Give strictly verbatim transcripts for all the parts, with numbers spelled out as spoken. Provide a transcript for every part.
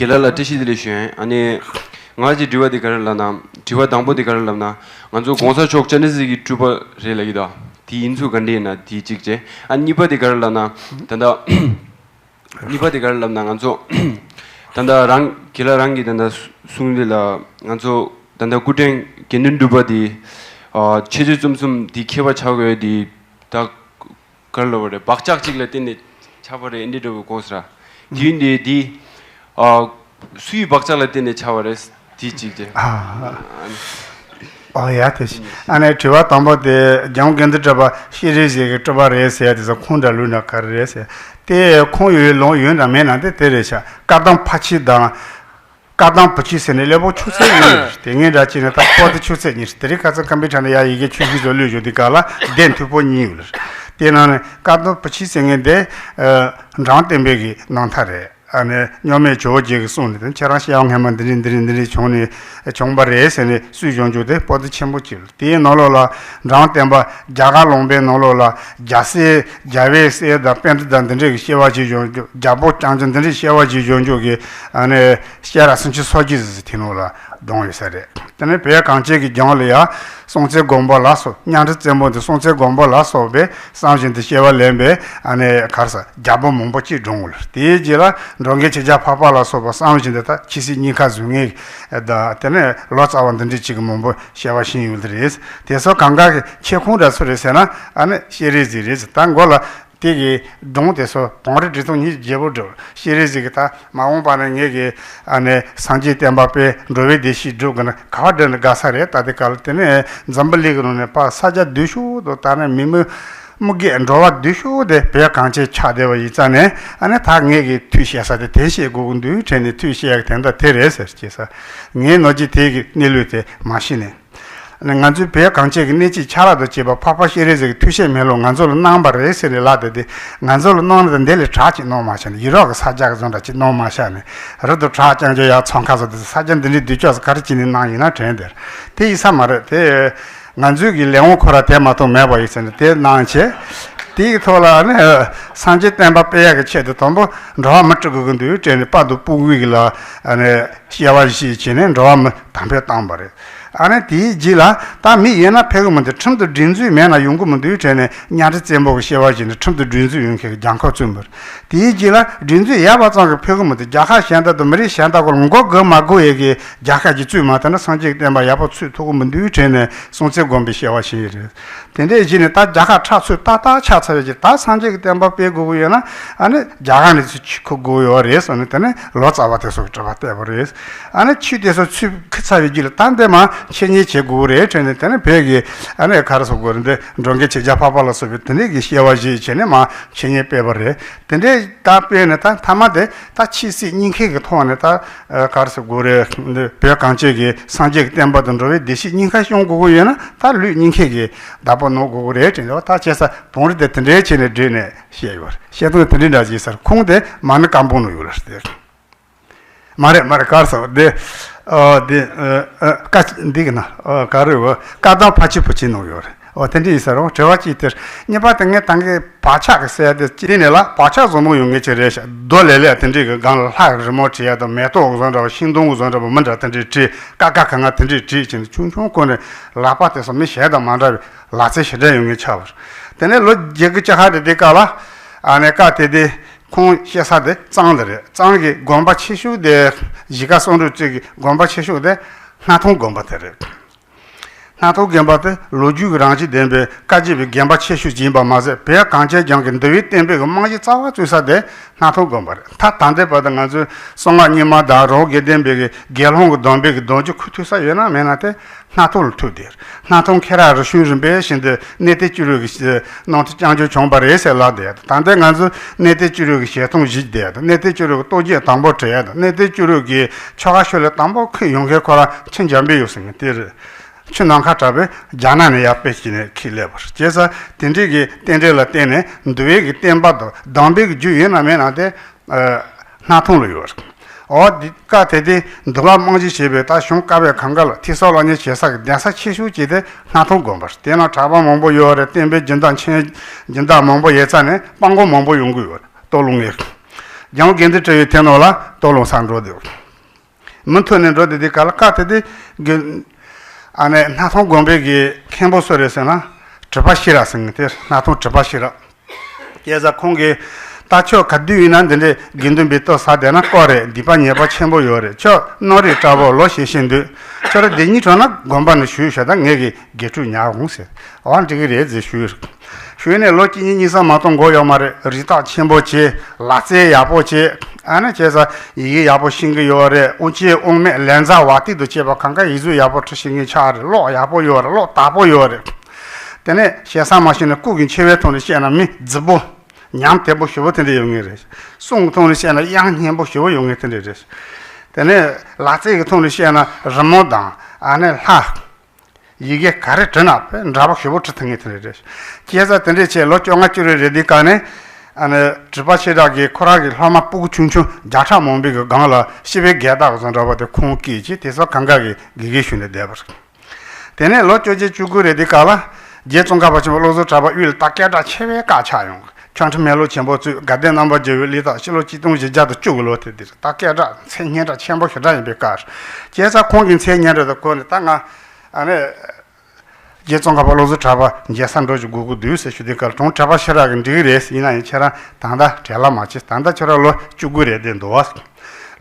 རྒན་ལགས་ལ་བཀྲ་ཤིས་བདེ་ལེགས་ཞུ་ཡིན། ཨ་ནི། ང་ཚོའི་དྲི་བ་འདི་ག་རེ་ལབ་ན། དྲི་བ་དང་པོ་འདི་ག་རེ་ལབ་ན། ང་ཚོ་༸གོང་ས་མཆོག་སྤྱན་རས་གཟིགས་ཀྱི་སྤྲུལ་པ་རེད་ལབ་ཀྱི་འདུག་དེ་ཡིན་ཚུལ་ག་འདྲ་ཡིན་ན་དེ་གཅིག་བྱས། ཨ་གཉིས་པ་འདི་ག་རེ་ལབ་ན། ད་ལྟ། གཉིས་པ་དེ་ག་རེ་ལབ་ན་ང་ཚོ། ད་ལྟ་རང་རྒན་ལགས་རང་གིས་ད་ལྟ་གསུངས་དེ་ལ་ང་ཚོ་ད་ལྟ་སྐུ་ཕྲེང་དགེ་འདུན་གྲུབ་པ་དེ། ཨ་འཆད་རྩོད་རྩོམ་གསུམ་དེ་མཁས་པ་ཆགས་དགོས་དེ། ད་ག་རེ་ལབ་པ་རེད། བག་ཆགས་གཅིག་ལ་བརྟེན་ནས་ཆགས་པ་རེད། འདི་འདྲ་བོ་གོ་སོང་ར། དུས་འདི་དེ། ཨ་སུའི་བག་ཆགས་ལ་བརྟེན་ནས་ཆགས་པ་རེད། དེ་གཅིག་བྱས། ཨ། ཨོ་ཡ་དེ་ཤི། ཨ་ནི་དྲི་བ་དང་པོ་དེ་རྒྱལ་དབང་དགེ་འདུན་གྲུབ་པ་སྤྱན་རས་གཟིགས་ཀྱི་སྤྲུལ་པ་རེད་ཟེར་ཡ་དེ་ཚོ་ཁུངས་འདྲ་ལུགས་འདྲ་ག་རེ་རེད་ཟེར། དེ་ཁུངས་ཡོད་ལུང་ཡོད་འདྲ་མེད་ན་དེ་དེ་རེད་ཤག་བཀའ་གདམས་ཕ་ཕྱི་དང་། བཀའ་གདམས་བུ་ཕྱི་ཟེར་ནས་སླེ་པོ་ཆུ་ཚོད་གཉིས་རེད། དེ་ངས་འདྲ་བྱས་ནས་ད་པོ་ཏི་ཆུ་ཚོད་གཉིས་རེད། དེ་རིང་ཁ་སང་ཀམ་པི་ཊར་ནང་ཡ་ཡི་གེ་ཆུ་ཚོད་ཚོ་བླུགས་བཞག་དེ་ག་ལ་ལྡེ་མཐུག་པོ་གཉིས་ཡོད་རེད། དེ་ནང་ནས་བཀའ་གདམས་བུ་ཕྱི་ཟེར་མཁན་དེ་འབྲོམ་སྟོན་པའི་གི་རྣམ་ཐར་རེད། ཨ་ནི་གཉོར་མའི་ཇོ་བོ་རྗེ་གིས་གསུངས་ནས་དེ་ཁྱེད་རང་སྐྱེ་བ་སྔ་མ་འདི་འདྲ་འདི་འདྲ་འདི་འདྲ་བྱུང་ནས་བྱུང་བ་རེད་ཟེར་ནས་སྲོལ་བྱུང་རྒྱུ་དེ་པོ་ཏི་ཆེན་པོ་གཅིག་རེད། དེའི་ནང་ལོགས་ལ་འབྲོམ་སྟོན་པ་རྒྱ་གར་ལུང་པའི་ནང་ལོགས་ལ་རྒྱལ་སྲས་རྒྱལ་བའི་སྲས་དང་པཎྜི་ཏ་འདི་འདྲས་ཀྱི་སྐྱེ་བ་གཅིག་བྱུང་རྒྱུ། རྒྱལ་པོ་རྐྱང་རྐྱང་འདི་འདྲས་སྐྱེ་བ་གཅིག་བྱུང་རྒྱུ་གི་ཨ་ནི་སྐྱེས་རབས་སུམ་ཅུ་སོ་གཅིག་ཟེར་དེ་ནང་ལ་བསྡོམས་ཡོད་ས་རེད། དེ་ནས་བོད་གངས་ཅན་གྱི་ལྗོངས་ལ་ཡང་སྲོང་བཙན་སྒམ་པོ་ལ་སོགས། གཉའ་ཁྲི་བཙན་པོ་འདི་སྲོང་བཙན་སྒམ་པོ་ལ་སོགས་པའི་བསམ་བཞིན་དུ་སྐྱེ་བ་ལེན་པའི་ཨ་ནི་ག་རེ་ཟེར་རྒྱལ་པོ་མང་པོ་གཅིག་བགྲངས་ཡོད་རེད། དེའི་རྗེས་ལ་འབྲོམ་སྐྱིད་ཆོས་རྒྱལ་འཕགས་པ་ལ་སོགས་པ་བསམ་བཞིན་དུ་ད་ཆོས་སྲིད་གཉིས་ཀ་བཟུང་མཁན་དང་། དེ་ནས་ལོ་ཙཱ་བ་འདི་འདྲས་གཅིག་གི་མང་པོ་སྐྱེ་བ་བྱུང་ཡོད་རེད། དེ་ཚོ་གང་ག་གི་ཁྱབ་ཁོངས་འདྲ་སུ་རེད་ཟེར་ན། ཨ་ནི་སྤྱན་རས་གཟིགས་རེད་ཟེར། ད་མགོ་ལ་དེ་གི་སྒྲུང་དེ་ཚོ་བོན་རི་འབྲི་སྟངས་ཉིད་རྒྱས་པོ་འགྲོ། སྤྱན་རས་གཟིགས་ཀྱི་ད་མ་འོངས་པ་ན་ངེད་ཀྱི་ཨ་ནི་སངས་རྒྱས་བསྟན་པ་སྤེལ། འགྲོ་བའི་བདེ་སྐྱིད་སྒྲུབ་དགོས་ན་ག་པར་བསྒྲུབས་ན་དགའ་ས་རེད། ད་དེ་ག་ལ་དེ་ནས་འཛམ་བུ་གླིང་གི་ནང་ནས་ཕར་ས་ཆ་བདེ་ཤོས་དང་། ད་ནི་མི་མི་མི་སྒེར་འགྲོ་བ་བདེ་ཤོས་དེ་བོད་གངས་ཅན་ཆགས་བསྡད་པ་ཡིན་ཙང་ནས། ཨ་ནི་ད་ངེད་ཀྱི་ཐུགས་བཞེས་ས་དེ་དེ་བཞེས་དགོས་ཀྱི་འདུག་དྲན་ནས། ཐུགས་བཞེས་ཡག་དེ་འདྲ་དེ་རེད་ཟེར་སྐྱེས་ས། ངའི་ནོར་གྱི་དེ་གི་གནས་ལུགས་དེ་མ་ཤེས་ནས། ང་ཚོའི་བོད་གངས་ཅན་གྱི་གནས་སྐྱེས་ཆ་ལག་དང་བཅས་པ་འཕགས་པ་སྤྱན་རས་གཟིགས་ཀྱི་ཐུགས་བཞེད་མེ་ལོང་ང་ཚོ་ལ་གནང་བ་རེད་ཟེར་ནས་ལབ་བསྡད་དེ། ང་ཚོ་ལ་གནང་ནས་འདི་ལས་དྲག་ཅིག་གནང་མ་བྱུང་ནས། ཡུ་རོབ་ཀྱི་ས་ཆ་གི་བཟོ་འདྲ་ཅིག་གནང་མ་བྱུང་ནས། རི་དང་བྲག་རྐྱང་རྐྱང་ཡར་ཚང་ཁ་བཟོ་དེ། ས་ཆ་འདི་འདྲའི་བདེ་སྐྱོ་ས་ག་རེ་བྱས་ནས་གནང་ཡིན་ན་དྲན་དེར། དེ་ཡིན་ས་མ་རེད་དེ། ང་ཚོའི་གི་ལས་དབང་ཁོ་ར་དེ་མ་གཏོགས་མེད་པ་ཡིན་ཟེར་ནས་དེ་གནང་བྱས། དེའི་ཐོག་ལ་ནི་སངས་རྒྱས་བསྟན་པ་སྤེལ་ཡག་གི་ཆེད་དུ་དང་པོ་འགྲོ་བ་མི་སྤྲུལ་དགོས་ཀྱི་འདུག་དྲན་ནས་དཔའ་བདུད་ཕུང་པོའི་གི་ལ་ཨ་ནི་སྐྱེ་བ་བཞེས་བྱས་ནས་འགྲོ་བ་མི་དམ་ཕེབས་བཏང་བ་རེད། ཨ་ནི་དེའི་རྗེས་ལ་ད་མི་ཡོད་ན་ཕེབས་གི་མི་འདུག་ཁྲིམས་དང་སྒྲིག་འཛུགས་མེད་ན་ཡོང་གི་མི་འདུག་དྲན་ནས་གཉའ་ཁྲི་བཙན་པོ་གི་སྐྱེ་བ་བཞེས་ནས་ཁྲིམས་དང་སྒྲིག་འཛུགས་ཡོང་མཁན་གྱི་རྒྱལ་ཁབ་བཙུགས་པ་རེད། དེའི་རྗེས་ལ་སྒྲིག་འཛུགས་ཡོད་པ་ཙམ་གྱིས་ཕེབས་གི་མི་འདུག་རྒྱལ་ཁབ་གཞན་དག་དང་མི་རིགས་གཞན་དག་གི་མགོ་སྒུར་མ་དགོས་ཡས་ཀྱི་རྒྱལ་ཁབ་ཅིག་བཙུགས་མ་ཐུབ་ན་སངས་རྒྱས་ཀྱི་བསྟན་པ་ཡག་པོ་ཚུགས་ཐུབ་ཀྱི་མི་འདུག་དྲན་ནས་སྲོང་བཙན་སྒམ་པོའི་སྐྱེ་བ་བཞེས་ཡས་རེད། དེ་འདྲའི་གཞི་ནས་ད་རྒྱལ་ཁབ་ཁྲག་ཚུད་ཏག་ཏག་ཆགས་ཚར་བའི་རྗེས། ད་སངས་རྒྱས་ཀྱི་བསྟན་པ་སྤེལ་དགོས་ཀྱི་ཡོད་ན་ཨ་ནི་རྒྱ་གར་ནས་ཚུར་ཁུར་དགོས་ཡོད་རེད་ཟེར་ནས། དེ་ནས་ལོ་ཙཱ་བ་དེ་ཚོ་གི་དྲི་བ་བལྟས་པ་རེད། ཨ་ནི་ཆོས་དེ་ཚོ་ཚུར་ཁུར་ཚར་བའི་རྗེས་ལ་ད་འདི་མར་འཆད་ཉན་བྱེད་དགོས་ཀྱི་རེད་དྲན་ནས། དེ་ནས་བོད་ཀྱི་ཨ་ནི་ག་རེ་ཟེར་དགོས་རེད། འདི་འབྲོམ་སྐྱིད་ཆོས་རྒྱལ་འཕགས་པ་ལ་སོགས་པའི་དེ་འདྲའི་གི་སྐྱེ་བ་བཞེས་བྱས་ནས་མར་འཆད་ཉན་སྤེལ་བ་རེད། དེ་འདྲའི་ད་སྤེལ་ནས་ད་མཐའ་མ་དེ་ད་ཆོས་སྲིད་གཉིས་ཀའི་གི་ཐོག་ནས་ད་ཨ་ག་རེ་ཟེར་དགོས་རེད། འདི་བོད་གངས་ཅན་གྱི་སངས་རྒྱས་ཀྱི་བསྟན་པ་དང་འགྲོ་བའི་བདེ་སྐྱིད་གཉིས་ཀ་སྐྱོང་དགོས་ཀྱི་ཡོད་ན་ད་ལུས་གཉིས་ཀའི་གི་བདག་པོ་གནང་དགོས་ཀྱི་རེད་དྲན་ནས། ད་བྱས་ཙང་བོན་རི་དེ་དེ་འདྲའི་བྱས་ནས་བསྒྲིགས་ནས་བཤད་ཡོད་རེད། བཤད་སྟངས་དེ་འདྲའི་འདྲ་བྱས་ཙང་ཁུངས་དེ་མ་ཎི་བཀའ་འབུམ་ནང་ཡོད་རེད་དེ། མ་རེད་མ་རེད། ག་རེ་ཟེར་དགོས་རེད། འདི་ཨ་འདི་ཨ་ཨ་བཀའ་འདི་གི་ན་ཨ་ག་རེ་བ་བཀའ་གདམས་ཕ་ཕྱི་བུ་ཕྱི་ནང་ཡོད་རེད། འོ་དེ་འདྲ་ཡིན་ས་རེད། དྲི་བ་གཅིག་དེར། གཉིས་པ་དེ་ངས་ད་གིན་བག་ཆགས་ཀྱི་ཟེར་ཡ་དེ་གཅིག་ནས་ལ་བག་ཆགས་བཟང་པོ་ཡོད་མཁན་ཅིག་རེད་ཤག་རྡོ་ལེབ་ལེབ་དེ་འདྲའི་གི་སྒང་ལ་ལྷ་གི་རི་མོ་བྲིས་ཡ་དང་། མེ་ཏོག་བཟོ་འདྲ་བ་ཤིང་སྡོང་བཟོ་འདྲ་བ་མི་འདྲ་དེ་འདྲའི་བྲིས། ཀ་ཁ་ག་ང་དེ་འདྲའི་བྲིས་བྱས་ནས་ཆུང་ཆུང་སྒང་ནས་ལག་པ་དེ་ཚོ་མི་གཞན་དང་མ་འདྲ་བའི་ལག་རྩལ་ཞེ་དྲག་ཡོད་མཁན་ཆགས་པ་རེད། དེ་ནས་ལོ་བརྒྱད་དགུ་བཅུ་ཁ་རེ་དེ་སྐབས་ལ་ཨ་ནི་བཀའ་དེ་དེ། ཁོང་སྐྱེས་ས་དེ་གཙང་དེ་རེད། གཙང་གི་དགོན་པ་ཆེ་ཤོས་དེ། གཞིས་ཀ་རྩེ་འགྲོ་བཅས་ཀྱི་དགོན་པ་ཆེ་ཤོས་དེ་སྣར་ཐང་དགོན་པ་དེ་རེད། སྣར་ཐང་དགོན་པ་དེ་ལོ་རྒྱུས་ཀྱི་རང་བཞིན་ལྡན་པའི་བཀའ་བརྒྱུད་པའི་དགོན་པ་ཆེ་ཤོས་ཅིག་ཡིན་པ་མ་ཟད། བོད་གངས་ཅན་ལྗོངས་ཀྱི་འདུལ་བའི་བསྟན་པའི་གི་རྨང་གཞི་རྩ་བ་བཙུགས་ས་དེ་སྣར་ཐང་དགོན་པ་རེད། ད་ད་ལྟའི་བར་དུ་ང་ཚོའི་གསང་སྔགས་རྙིང་མ་དང་རི་བོ་དགེ་ལྡན་པའི་གི་དགེ་སློང་གི་སྡོམ་པའི་གི་སྡོམ་རྒྱུན་ཁུར་ཐུབ་ས་ཡོད་ན་མེད་ན་དེ། སྣར་ཐང་ལ་ཐུག་དེར། སྣར་ཐང་ཁེ་རག་རི་ཆུང་རིམ་པས་བཞིན་དུ་གནས་བརྟན་བཅུ་དྲུག་གི་ནང་དུ་བསྐྱང་རྒྱུ་བྱུང་བ་རེད་ཟེར་ལབ་བསྡད་ཡ་དང་། ད་ལྟ་ང་ཚོ་གནས་བརྟན་བཅུ་དྲུག་གི་ཞལ་ཐང་བཞེས་བསྡད་ཡ་དང་། གནས་བརྟན་བཅུ་དྲུག་གི་གཏོ་བརྒྱད་དམ་པོ་བྲི་ཡ་དང་། གནས་བརྟན་བཅུ་དྲུག་གི་ཆོ་ག་ཤོ་ལོ་དམ་པོ་ཁྱེར་ཡོང་མཁན་ཁོ་རང་ཆོས་འཇམ་དཔལ་ཡོད་ཟེར་མཁན་དེ་རེད། ཆོས་ནམ་མཁའ་གྲགས་པས་རྒྱ་ནག་ནས་ཡར་སྤེལ་བྱས་ནས་ཁྱེར་སླེབས་པ་རེད། བྱས་ཙང་དེ་འདྲའི་གི་རྟེན་འབྲེལ་ལ་བརྟེན་ནས་འདུལ་བའི་གི་བསྟན་པ་དང་སྡོམ་པའི་གི་རྒྱུན་ཡོད་ན་མེད་ན་དེ། ཨ། སྣར་ཐང་ལ་ཡོད་རེད། འོ་འདི་སྐབས་དེ་དུས་འདུལ་བ་རྨང་གཞི་བྱས་པའི་ད་གཞུང་བཀའ་པོད་གང་ག་ལ་ཐོས་བསམ་སློབ་གཉེར་བྱེད་ས་གི་གདན་ས་ཆེ་ཤོས་ཅིག་དེ་སྣར་ཐང་དགོན་པ་རེད། དེ་ནང་གྲྭ་པ་མང་པོ་ཡོད་རེད། བསྟན་པའི་སྦྱིན་བདག་མཁན་སྦྱིན་བདག་མང་པོ་ཡོད་ཙང་ནས་སྤྲང་པོ་མང་པོ་ཡོང་གི་ཡོད་རེད། སྟོད་ལུང་ངེ་ འཇམ་དགེ་འདུན་གྲུབ་པའི་དེ་ནང་ལ་ལྟོ་སློང་ས་འགྲོ་དེ། མུ་མཐུད་ནས་འགྲོ་དེ་དེ་ག་ལ་ཀ་དེ་དེ་གི། ཨ་ནི་སྣར་ཐང་དགོན་པའི་གི་མཁན་པོ་སུ་རེད་ཟེར་ན། གྲུབ་པ་ཤེས་རབ་ཟེར་མཁན་དེ། སྣར་ཐང་གྲུབ་པ་ཤེས་རབ། སྐལ་བཟང་ཁོང་གིས། ད་ཁྱོད་ག་དུས་ཡིན་ན་འདི་འདྲའི་དགེ་འདུན་པའི་ལྟོ་ཟ་བསྡད་ན་དཀའ་རེད། སྡིག་པ་ཉེས་པ་ཆེན་པོ་ཡོད་རེད། ཁྱོད་སྣོད་རིགས་དྲག་པོ་ལོ་ཞེ་ཞེ་འདུག་ཁྱོད་རང་འདི་གཉིས་གྲོངས་ན་དགོན་པ་ནས་ཞུས་ཤོག་ད་ངས་གི་དགེ་ཕྲུག་ཉར་འོང་ཟེར། འོ་འགྲིག་གི་རེད་ཟེར་ཞུས། ཞུས་ནས་ལོ་གཅིག་གཉིས་གཉིས་ཙམ་མ་གཏོགས་འགོར་ཡོད་མ་རེད། རིགས་རྟགས་ཆེན་པོ་བྱས། ལག་རྩལ་ཡག་པོ་བྱས། ཨ་ནི་བྱས་ཙང་ཡི་གེ་ཡག་པོ་ཤེས་ཀྱི་ཡོད་རེད། དབུ་ཅན་དབུ་མེད་ལན་ཚ་བ་ཏིག་ཏུ་བྱས་པ་གང་ག་ཡིག་གཟུགས་ཡག་པོ་འབྲི་ཤེས་མཁན་ཆགས་རེད། ཀློག་ཡག་པོ་ཡོད་རེད། ཀློག་དག་པོ་ཡོད་རེད། དེ་ནས་ཞེ་ས་མ་ཞུས་ན་སྐུ་གི་མཆེ་བའི་ཐོག་ནས་བཤད་ན་མི་རྫིག་པོ། ཉམས་དོད་པོ་ཞེ་པོ་དེ་འདྲ་ཡོད་ངེས་རེད། གསུང་གི་ཐོག་ནས་བཤད་ན་དབྱངས་སྙན་པོ་ཞེ་པོ་ཡོད་ངེས་དེ་འདྲ་རེད། དེ་ནས་ལག་རྩལ་གྱི་ཐོག་ནས་བཤད་ན་རི་མོ་དང་ཨ་ནི་ལྷ། ཡི་གེ་ག་རེ་བྲིས་ན་དཔེ་འདྲ་པོ་ཞེ་པོ་བྲིས་ཐུབ་ངེས་དེ་འདྲ་རེད། སྐྱེས་ས་དེ་འདྲས་བྱས་ལོ་བཅོ་ལྔ་བཅུ་རེ་རེ་འདི་ག་ནས་ཨ་ནི་གྲུབ་པ་ཤེས་རབ་ཀྱིས་ཁོ་རང་གི་སློབ་མ་སྤུ་གུ་ཆུང་ཆུང་བརྒྱ་ཕྲག་མང་པོའི་གི་སྒང་ལ་སྤྱི་པའི་རྒྱལ་དར་བཟོ་འདྲ་པོ་དེ་ཁུངས་བསྐྱེལ་བྱས་དེ་ཚོ་གང་ག་གི་དགེ་རྒན་ཞུས་ནས་བསྡད་པ་རེད། དེ་ནས་ལོ་བཅོ་བརྒྱད་བཅུ་དགུ་རེ་འདི་ག་ལ་རྗེ་ཙོང་ཁ་པ་ཆེན་པོ་བློ་བཟང་གྲགས་པ་དབུས་ལ་ད་སྐད་གྲགས་ཆེ་བའི་བཀའ་ཆགས་ཡོང་། ཆོ་འཕྲུལ་མེ་ལོང་ཆེན་པོ་གཙོས་དགའ་ལྡན་རྣམ་པར་རྒྱལ་བའི་གླེགས་རྟགས་ཕྱི་ལོ་ཆིག་སྟོང་བཞི་བརྒྱ་དང་བཅུ་དགུ་ལོ་དེ་དེར་ད་སྐད་གྲགས་མཚན་སྙན་གྲགས་ཆེན་པོ་ཞེ་དྲག་ཡིན་པའི་སྐབས། བྱས་ཙང་ཁོང་གི་མཚན་སྙན་གྲགས་དང་གོ་ནས་ད་ང་ཨ་ནི་རྗེ་ཙོང་ཁ་པ་བློ་བཟང་གྲགས་པ་མཇལ་ས་འགྲོ་ཞིག་དགོས་ཀྱི་འདུག་ཟེར་ཞུ་དུས་སྐབས་དྲུང་གྲགས་པ་ཤེས་རབ་ཀྱིས་འགྲིག་གི་རེད། ཡིན་ན་ཡང་ཁྱེད་རང་ད་ལྟ་བྲེལ་བ་མ་བྱེད། ད་ལྟ་ཁྱོད་རང་ལོ་བཅུ་དགུ་རེད་བསྡད་འདུག་བ།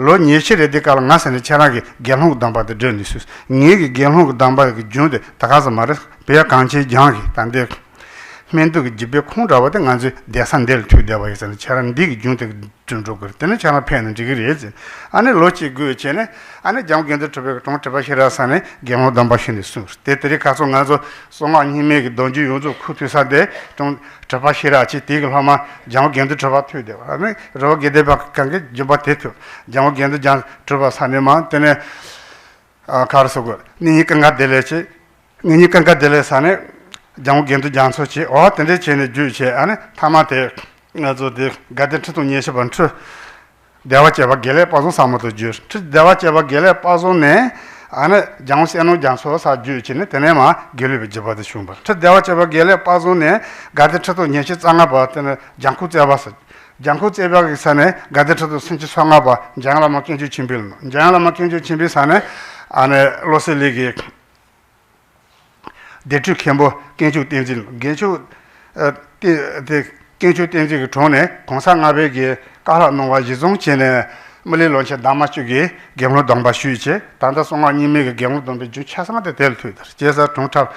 ལོ་ཉི་ཤུ་རེད་དུས་སྐབས་ལ་ང་ཟེར་ནས་ཁྱེད་རང་གི་དགེ་སློང་གི་སྡོམ་པ་དེ་སྒྲུབ་ནས་སུས། ངེད་ཀྱི་དགེ་སློང་གི་སྡོམ་པ་གི་རྒྱུན་དེ་ད་ག་ཟེར་མ་རེད། བོད་གངས་ཅན་ལྗོངས་ཀྱི་ད་འདི་སྨན་དུག་གི་རྒྱུད་པའི་ཁུངས་འདྲ་བོ་དེ་ང་ཚོའི་བསྡད་ས་འདི་ལ་ཐུག་བསྡད་པ་ཡིན་ཟེར་ནས་ཁྱེད་རང་འདི་གི་རྒྱུན་དེ་བསྐྲུན་འགྲོ་དགོས་རེད། དེ་ནས་ཁྱེད་རང་ཕན་ན་འགྲིག་གི་རེད་ཟེར། ཨ་ནི་ལོ་གཅིག་སྒུག་བྱས་ནས་ཨ་ནི་འཇམ་དགེ་འདུན་གྲུབ་པའི་དྲུང་གྲགས་པ་ཤེས་རབ་ས་ནས་དགེ་སློང་སྡོམ་པ་ཞུས་ནས་གསུངས། དེ་དེ་རིང་ཁ་སང་ང་ཚོ་གསང་སྔགས་རྙིང་མའི་གི་སྡོམ་རྒྱུན་ཡོངས་རྫོགས་ཁུ་ཐུག་ས་དེ་དྲུང་གྲགས་པ་ཤེས་རབ་ཅིག་དེ་གི་སློབ་མ་འཇམ་དགེ་འདུན་གྲུབ་པ་ཐུག་བསྡད་པ། ཨ་ནི་རི་བོ་དགེ་ལྡན་པ་གང་གི་སྦྱིན་པ་དེ་ཐུབ། འཇམ་དགེ་འདུན་འཇམ་གྲུབ་པ་ས་ནས་མ་དེ་ནས་ཨ་ག་རེ་ཟེར་དགོས། ནི་ཡིན་ཀང་ཀ་དེ་ལས་ཅིག་ངེད་གཉིས་ཀང་ཀ་དེ་ལས་ས་ནས་འཇམ་དགེ་འདུན་རྒྱ་མཚོ་བྱས། འོ་དེ་འདྲས་བྱས་ནས་བརྒྱུད་བྱས། ཨ་ནི་མཐའ་མ་དེ་ང་ཚོ་དེ་དགའ་ལྡན་ཁྲི་སྟོང་ཉི་ཤུ་པ་ཁྲི་བདེ་བ་སྐྱེད་པ་དགེ་ལེགས་དཔལ་བཟང་ཟབ་མོ་དུ་བརྒྱུད། ཁྲི་བདེ་བ་སྐྱེད་པ་དགེ་ལེགས་དཔལ་བཟང་ནས་ཨ་ནི་འཇམ་དབྱངས་གསལ་སྣང་རྒྱ་མཚོ་ས་བརྒྱུད་བྱས་ནས་དེ་ནས་མ་དགེ་ལུགས་པའི་བརྒྱུད་པ་དེ་བྱུང་བ། ཁྲི་བདེ་བ་སྐྱེད་པ་དགེ་ལེགས་དཔལ་བཟང་ནས་དགའ་ལྡན་ཁྲི་སྟོང་ཉི་ཤུ་རྩ་ལྔ་པ་དེ་ནི་ལྗང་ཁུ་བརྩེགས་པ་ཟེར། ལྗང་ཁུ་བརྩེགས་པ་གི་ས་ནས་དགའ་ལྡན་ཁྲི་སྟོང་སུམ་ཅུ་སོ་ལྔ་པ་འཇམ་དབྱངས་བླ་མ་དཀོན་མཆོག་ཆེན་པོའི་ལུང་། འཇམ་དབྱངས་བླ་མ་དཀོན་མཆོག་ཆེན་པོའི་ས་ནས་ཨ་ནི་བློ་གསལ་གླིང་གི་སྡེ་ཁྲི་མཁན་པོ་དཀོན་མཆོག་བསྟན་འཛིན། དཀོན་མཆོག་ཨ་དེ་དེ་དཀོན་མཆོག་བསྟན་འཛིན་གྱི་དྲུང་ནས་གོང་ས་ལྔ་པའི་གི་བཀའ་སློབ་གནང་བ་གཞིར་བཟུང་བྱས་ནས་སྨིན་གླིང་ལོ་མཆེད་ཟླ་མ་བཅུ་གི་དགེ་སློང་སྡོམ་པ་ཞུས་བྱས། ད་ལྟ་གསང་སྔགས་རྙིང་མའི་གི་དགེ་སློང་སྡོམ་པའི་རྒྱུན་ཆ་ཚང་དེ་དེ་ལ་ཐུག་དེར་སྐྱེས་ས་དྲུང་གྲགས་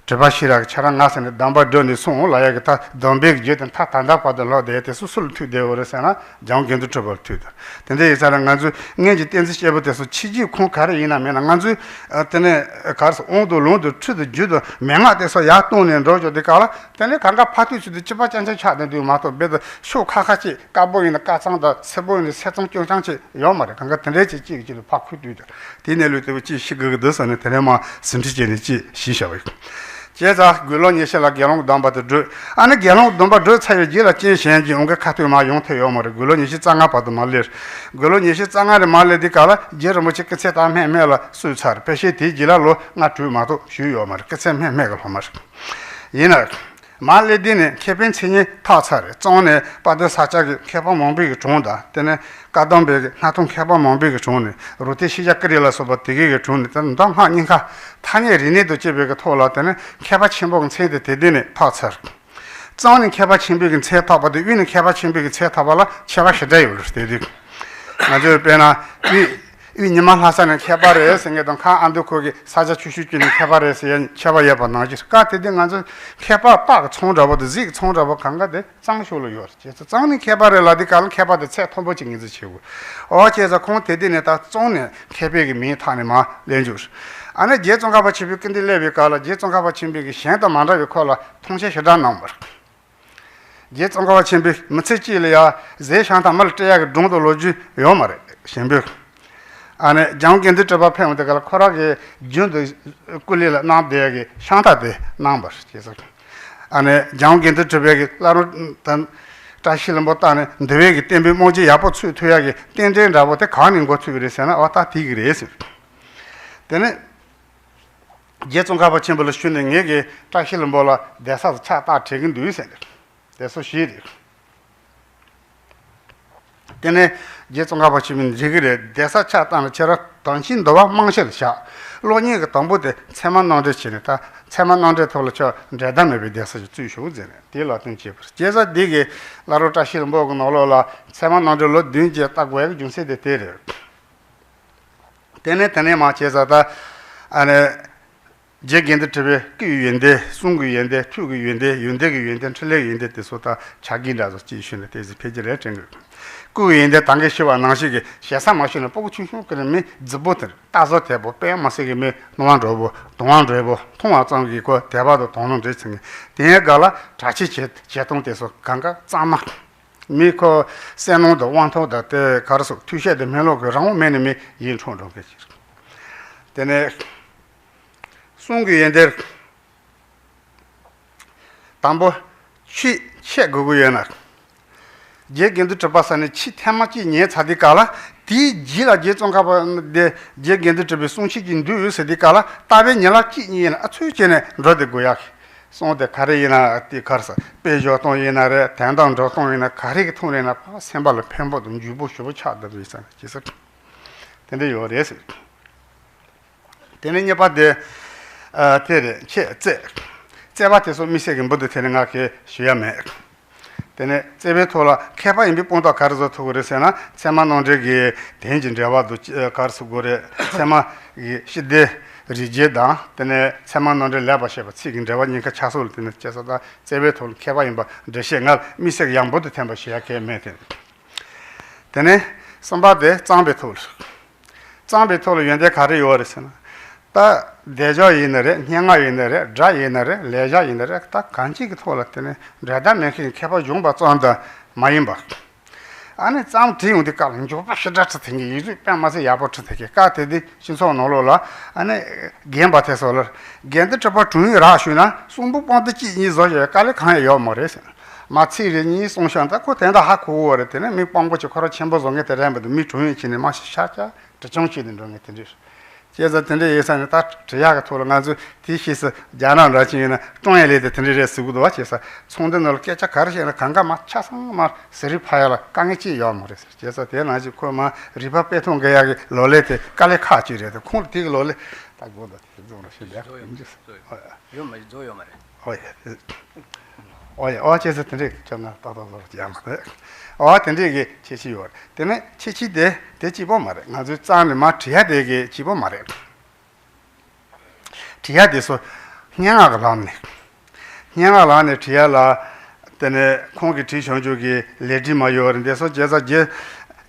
གྲུབ་པ་ཤེས་རབ་ཀྱིས་ཁྱེད་རང་ང་ཟེར་ནས་སྡོམ་པ་སྒྲུབ་ནས་སོང་ལ་ཡ་གི་ད་སྡོམ་པའི་རྒྱུ་དེ་མཐའ་ད་ལྟ་བར་དུ་ལྷོད་བསྡད་དེ་སུ་སུ་ལ་ཐུག་བསྡད་ཡོད་རེད་ཟེར་ན་འཇམ་དགེ་འདུན་གྲུབ་པ་ལ་ཐུག་དེར། དེ་འདྲ་ཡིན་ཙང་ལ་ང་ཚོའི་སྔོན་གྱི་བསྟན་འཛིན་སྐྱེས་བུ་དེ་ཚོ་ཕྱི་རྒྱུད་ཁུངས་ག་རེ་ཡིན་ན་མེད་ན་ང་ཚོའི་ཨ་དེ་ནས་ག་རེ་ཟེར་དབང་དུ་ལུང་དུ་ཁྲིད་དུ་རྒྱུད་དུ་མན་ངག་དེ་ཚོ་ཡར་བཏོན་ནས་འགྲོ་ཆོག་དེ་ག་ལ་དེ་ནས་གང་ག་ཕ་ཐུག་ཚུལ་དུ་སྤྱི་པ་རྐྱང་རྐྱང་ཆགས་བསྡད་འདུག་མ་གཏོགས་རྦད་དེ་ཕྱོགས་ཁ་ཁ་ཅིག་དཀར་པོ་ཡིན་ན་དཀར་གཙང་དང་སེར་པོ་ཡིན་ན་སེར་གཙང་སྐྱོན་རྐྱང་ཅིག་ཡོད་མ་རེད། གང་ག་དེ་འདྲའི་ཅིག་གཅིག་གིས་གཅིག་ལ་ཕར་ཁུར་དུས་དེ་དེ་ནས་ལུས་དེ་བ་ཅིག་ཤི་དགོས་ཀྱི་འདུག་ཟེར་ནས་དེ་ནས་མ་ཟིན་བྲིས་བྱས་ནས་ཅིག་ཞུས་བཞག་པ་ཡིན། བྱས་ཙང་དགུང་ལོ་ཉི་ཤུ་ལ་དགེ་སློང་གི་སྡོམ་པ་དེ་བགྲོད། ཨ་ནི་དགེ་སློང་གི་སྡོམ་པ་བགྲོད་ཚར་བའི་རྗེས་ལ་རྐྱེན་གཞན་གྱིས་འོང་གི་ཁ་ཐུག་མ་ཡོང་ཐུབ་ཡོད་མ་རེད། དགུང་ལོ་ཉི་ཤུ་རྩ་ལྔ་བར་དུ་མ་སླེབས། དགུང་ལོ་ཉི་ཤུ་རྩ་ལྔ་རེ་མ་སླེབས་དུས་སྐབས་ལ་རྗེ་རིན་པོ་ཆེ་སྐུ་ཚེ་ད་སྨད་སྨད་ལ་བསུས་ཚར། ཕལ་ཆེར་དེའི་རྗེས་ལ་ལོ་ལྔ་དྲུག་མ་གཏོགས་བཞུགས་ཡོད་མ་རེད། སྐུ་ཚེ་སྨད་སྨད་ཀྱི་སློབ་མ་རེད། ཡིན་ན། མར་སླེབས་དུས་ནས་མཁས་པའི་མཚན་ཉིད་ཐོབ་ཚར་རེད། གཙང་ནས་དཔལ་ལྡན་ས་སྐྱ་གི་མཁས་པ་མང་པོའི་གི་དྲུང་དང་དེ་ནས་བཀའ་གདམས་པའི་གི་སྣར་ཐང་མཁས་པ་མང་པོའི་གི་དྲུང་ནས་རུ་སྟོད་ཤེས་བྱ་ཀུ་རེ་ལ་སོགས་པ་དེ་གའི་གི་དྲུང་ནས་དེ་མདོ་སྔགས་གཉིས་ཀ་ཐ་སྙད་རིག་གནས་དང་བཅས་པའི་གི་ཐོག་ལ་དེ་ནས་མཁས་པ་ཆེན་པོ་གི་མཚན་དེ་དེ་དུས་ནས་ཐོབ་ཚར། གཙང་ནས་མཁས་པ་ཆེན་པོའི་གི་མཚན་ཐོབ་པ་དང་དབུས་ནས་མཁས་པ་ཆེན་པོའི་གི་མཚན་ཐོབ་པ་ལ་ཁྱད་པར་ཞེ་དྲག་ཡོད་རེད། དེ་དུས་ང་ཚོས་དཔེར་ན་དབུས་དབུས་ཉི་མ་ལྷ་ས་ནས་མཁས་པ་རེད་ཟེར་མཁན་དང་ཁ་ཨ་མདོ་ཁུལ་གྱི་ས་སྐྱ་ཆུ་ཤུར་དཀྱིལ་ནས་མཁས་པ་རེད་ཟེར་ཡ་ཁྱད་པར་ཡོད་པ་ནང་བཞིན། སྐབས་དེ་དུས་ང་ཚོས་མཁས་པ་རྟགས་ཀྱི་ཚོང་འདྲ་པོ་དང་གཟིགས་ཀྱི་ཚོང་འདྲ་པོ་གང་ག་དེ་གཙང་ཕྱོགས་ལ་ཡོད་རེད། བྱས་ཙང་གཙང་ནས་མཁས་པ་རེད་ལབ་དུས་སྐབས་ལ་མཁས་པ་དེ་ཚད་མཐོན་པོ་ཅིག་ངོས་འཛིན་བྱེད་དགོས། འོ་བྱས་ཙང་ཁོང་དེ་དུས་ནས་ད་གཙང་ནས་མཁས་པའི་གི་མིང་ཐོག་ནས་མར་སླེབས་འཇུག་ཨ་ནི་རྗེ་ཙོང་ཁ་པ་ཆེན་པོའི་སྐུ་མདུན་སླེབས་པའི་སྐབས་ལ་རྗེ་ཙོང་ཁ་པ་ཆེན་པོའི་གི་གཞན་དང་མ་འདྲ་བའི་ཁོ་ལ་མཐོང་ཆེན་ཞེ་དྲག་གནང་བ་རེད། རྗེ་ཙོང་ཁ་པ་ཆེན་པོས་མི་ཚེ་གཅིག་ལ་ཡ་ཟས་བཤམས་སྟངས་མི་ལ་སྤྲད་ཡག་གི་སྒྲུང་དང་ལོ་རྒྱུས་ཡོད་མ་རེད། གཞན་པས། ཨ་ནི་འཇམ་དགེ་འདུན་གྲུབ་པ་ཕེབས་འོང་དེ་ག་ལ་ཁོ་རང་གི་རྒྱུན་དུ་སྐུ་ལུས་ལ་གནང་བསྡད་ཡག་གི་བཤམས་སྟངས་དེ་གནང་བ་རེད། ཅེས་སོ། ཨ་ནི་འཇམ་དགེ་འདུན་གྲུབ་པའི་གི་བླ་རུང་དང་བཀྲ་ཤིས་ལྷུན་པོ་བཏང་ནས་འདུལ་བའི་གི་བསྟན་པའི་རྨང་གཞི་ཡག་པོ་ཚུགས་ཐུབ་ཡག་གི་རྟེན་འབྲེལ་འདྲ་པོ་དེ་གང་ནས་འགོ་ཚུགས་ཀྱི་རེད་ཟེར་ན། འོ་ད་དེ་གི་རེད་ཟེར། དེ་ནས། རྗེ་ཙོང་ཁ་པ་ཆེན་པོ་ལ་ཞུས་ནས་ངེད་ཀྱིས་བཀྲ་ཤིས་ལྷུན་པོ་ལ་གདན་ས་སུ་ཕྱག་རྟགས་བྲིས་ཀྱི་འདུག་ཟེར་ནས། དེ་ཚོ་བཞི་རེད། དེ་ནས་རྗེ་ཙོང་ཁ་པ་ཆེན་པོས་འགྲིག་གི་རེད། གདན་ས་ཆགས་སྟངས་ལ་ཁྱེད་རང་དོན་ཆེན་འདུལ་བ་རྨང་གཞི་ལ་བཞག། གློག་བརྙན་གྱི་དང་པོ་དེ་ཚད་མ་རྣམ་འགྲེལ་བྱས་ནས། ད་ཚད་མ་རྣམ་འགྲེལ་ཐོག་ལ་ཁྱོད་འགྲན་ཟླ་མེད་པའི་གདན་ས་ཞིག་བཙུགས་ཤོག་ཟེར་ནས་དེའི་ལམ་སྟོན་བྱས་པ་རེད། བྱས་ཙང་འདི་གི་བླ་རུང་བཀྲ་ཤིས་ལྷུན་པོ་གི་ནང་ལོགས་ལ་ཚད་མ་རྣམ་འགྲེལ་ལོ་བདུན་བརྒྱད་ལྟ་དགོས་ཡག་གི་རྒྱུ་མཚན་དེ་དེ་རེད། དེ་ནས་དེ་ནས་མར་བྱས་ཙང་ད་ཨ་ནི། རྗེ་དགེ་འདུན་གྲུབ་པའི་སྐུའི་ཡོན་ཏན། གསུང་གི་ཡོན་ཏན། ཐུགས་ཀྱི་ཡོན་ཏན། ཡོན་ཏན་གྱི་ཡོན་ཏན། འཕྲིན་ལས་ཀྱི་ཡོན་ཏན་དེ་ཚོ་དང་ཕྱག་རྒྱ་འདྲ་བོ་ཅིག་ཞུས་ནས་དེ་ཚོ་ཕལ་ཆེར་ལས་དྲན་དགོས། སྐུ་གི་ཡོན་ཏན་ད་གིན་ཞུས་པ་ནང་བཞིན་གྱི་ཞེ་ས་མ་ཞུས་ན། སྤུ་གུ་ཆུང་ཆུང་གི་ནས་མི་རྫིག་པོ་དེར་ལྟ་བཟོ་དལ་པོ། དཔེ་མ་སྲིད་ཀྱི་མི་རྣ་བ་འགྲོ་པོ། གདོང་བ་འགྲོ་པོ། མཐོང་བ་ཙམ་གྱིས་ཁོ་དད་པ་དང་དོ་སྣང་འདྲེས་ཚིག་ངེ། དེའི་སྒང་ལ་གྲྭ་ཆས་བྱེད་བྱེད་སྟངས་དེ་ཚོ་གང་ག་གཙང་མ། མི་ཁོ་བསོད་ནམས་དང་དབང་ཐང་དང་དེ་ག་རེ་ཟེར། མཐུ་ཤེས་དང་སྨོན་ལམ་གྱི་རང་དབང་མེད་ནས་མི་ཡིད་འཕྲོག་འགྲོ་མཁན་ཅིག། དེ་ནས་གསུང་གི་ཡོན་ཏན། དང་པོ་ཆོས་འཆད་དགོས་ཀྱི་ཡོད་ན། རྗེ་དགེ་འདུན་གྲུབ་པ་ས་ནས་ཆོས་ཐེངས་མ་གཅིག་ཉན་ཚར་དུས་སྐབས་ལ། དེའི་རྗེས་ལ་རྗེ་ཙོང་ཁ་པ་འདི་རྗེ་དགེ་འདུན་གྲུབ་པའི་གསུང་ཆོས་ཀྱི་འདུལ་ཡོད་ཟེར་དུས་སྐབས་ལ། རྟག་པའི་ཉིན་ལ་གཅིག་གཉིས་ཡིན་ན་ཨ་ཚུལ་བྱས་ནས་འགྲོ་བསྡད་དགོས་ཡག་གི། གསུང་དེ་ག་རེ་ཡིན་ན་དེ་ག་རེ་ཟེར། དཔེ་བཞག་སྟངས་ཡིན་ན་རེད། དོན་དག་འགྲོ་སྟངས་ཡིན་ན། ག་རེ་གི་ཐོག་ནས་ཡིན་ན་ཕར་སེམས་པ་ལ་ཕན་པ་དང་འཇུག་པོ་ཞེ་པོ་ཆགས་བསྡད་པ་ཡིན་ཙང་། ཅི་ཟེར། དེ་འདྲ་ཡོད་རེད་ཟེར། དེ་ནས་གཉིས་པ་དེ། ཨ། དེ་རེད། འཆད་རྩོད། རྩོད་པ་དེ་ཚོ་དམིགས་བསལ་གྱི་འབུར་དུ་ཐོན་ནས་ང་གིས་ཞུ་ཡ་མེད། དེ་ནས་རྩོད་པའི་ཐོག་ལ་མཁས་པ་ཡིན་པའི་དཔང་རྟགས་ག་རེ་བཟོ་ཐུབ་ཀྱི་རེད་ཟེར་ན། ཚད་མ་རྣམ་འགྲེལ་གྱི་དོན་གྱི་འགྲེལ་པ་དང་། ག་རེ་ཟེར་དགོས་རེད། ཚད་མ་གི་སྤྱི་དོན་རིགས་རྒྱུད་དང་། དེ་ནས་ཚད་མ་རྣམ་འགྲེལ་ལེགས་པར་བཤད་པ་ཚིག་གི་འགྲེལ་པ་གཉིས་ཀ་ཆ་ཚང་ལ་བརྟེན་ནས། བྱས་ཙང་ད་རྩོད་པའི་ཐོག་ལ་མཁས་པ་ཡིན་པ་འགྲེལ་བཤད་ང་དམིགས་བསལ་གྱི་ཡང་འབུར་དུ་ཐོན་པ་ཞུ་ཡ་གང་ཡང་མེད་དེ། དེ་ནས་གསུམ་པ་དེ་རྩོམ་པའི་ཐོག་ལ། རྩོམ་པའི་ཐོག་ལ་ཡོན་ཏན་ག་རེ་ཡོད་རེད་ཟེར་ན། ད་སྡེབ་སྦྱོར་ཡིན་ན་རེད། སྙན་ངག་ཡིན་ན་རེད། སྒྲ་ཡིན་ན་རེད། ལེགས་སྦྱར་ཡིན་ན་རེད། ད་གང་ཅིའི་ཐོག་ལ་དེ་ནས་འགྲན་ཟླ་མེད་མཁན་མཁས་པ་གཞོན་པ་ཙམ་དུ་མ་ཡིན་པ། ཨ་ནི་རྩོམ་བྲིས་ཡོང་དུས་སྐབས་ལ་མགྱོགས་པོ་ཞེ་དྲག་བྲིས་ཐུབ་མཁན། ཡིག་གཟུགས་དཔེ་མ་སྲིད་ཡག་པོ་བྲིས་ཐུབ་མཁན། སྐབས་དེ་དུས་སྤྱི་ཚོགས་ནང་ལོགས་ལ་ཨ་ནི་རྒན་པ་དེ་ཚོ་ལ། དགེ་འདུན་གྲུབ་པ་དྲུང་ཡིག་རག་ཞུས་ན་གསུང་འབུམ་པང་གདན་གཅིག་གཉིས་བཟོ་ཡག་དཀའ་ལས་གང་ཡང་ཡོད་མ་རེད་ཟེར། མ་ཚིག་རེ་གཉིས་གསུངས་ཤག་ད་ཁོ་དེ་འདྲ་ཧ་གོ་གི་ཡོད་རེད། དེ་ནས་མི་དཔང་པོ་ཅིག་ཁོ་རང་ཆེན་པོ་བཟོ་མཁན་དེ་རེད་མི་འདུག་མི་དྲུང་ཡིག་བྱས་ནས་མ་ཤི་ཤ་ཤ་དྲི་བཅོམ་བྱས་ནས་འགྲོ་མཁན་དེ་འདྲ་རེད། བྱས་ཙང་དེ་འདྲ་ཡིན་ཙང་ནི་ད་བྲིས་ཡག་གི་ཐོག་ལ་ང་ཚོས་དེའི་ཕྱིས་སུ་རྒྱ་ནག་འདྲ་ཅིག་ཡིན་ན་ཀྲོང་ཡན་ལེ་དེ་དེ་འདྲ་རེད་ཟེར་གི་འདུག་བ། བྱས་ཙང་ཚོང་འདུས་ནང་ལ་སྐད་ཆ་ག་རེ་བཤད་ན་གང་ག་མར་ཆ་ཚང་མར་ཟུར་རིས་ཕབ་ཡག་ལ་དཀའ་ངལ་ཅི་ཡོད་མ་རེད་ཟེར། བྱས་ཙང་དེ་ནང་བཞིན་ཁོས་མར་རིག་པ་དཔེ་ཐོན་དགོས་ཡག་གི་ལོ་ལས་དེ་དཀའ་ལས་ཁག་ཅིག་རེད་དེ། ཁོང་ལ་དེ་གི་ལོ་ལས་ད་དགོས་འདུག་དེ་རྫོགས་རོགས་ཞེས་ལས་རྫོགས་ཡོད་མ་རེད། རྫོགས་ཡོད་མ་རེད། ཨོ་ཡ། ཨོ་ཡ། ཨོ་བྱས་ཙང་དེ་འདྲས་ཁྱོད་ང་ཏག་ཏག་ལོར་ཡང་མ་རེད། ཨོ་དེ་འདྲས་གི་ཁྱད་ཆོས་ཡོད་རེད། དེ་ནས་ཁྱད་ཆོས་དེ་དེ་གཅིག་པོ་མ་རེད། ང་ཚོའི་རྩོམ་ནི་མར་བྲིས་ཡ་དེ་གི་གཅིག་པོ་མ་རེད། བྲིས་ཡ་དེ་ཚོ་སྙན་ངག་གི་ལམ་ནས། སྙན་ངག་ལམ་ནས་བྲིས་ཡ་ལ། དེ་ནས་ཁོང་གིས་བྲིས་བྱུང་ཆོག་གི་ལས་བྲིས་མ་ཡོད་རེད། འདི་ཚོ་བྱས་ཙང་རྗེ་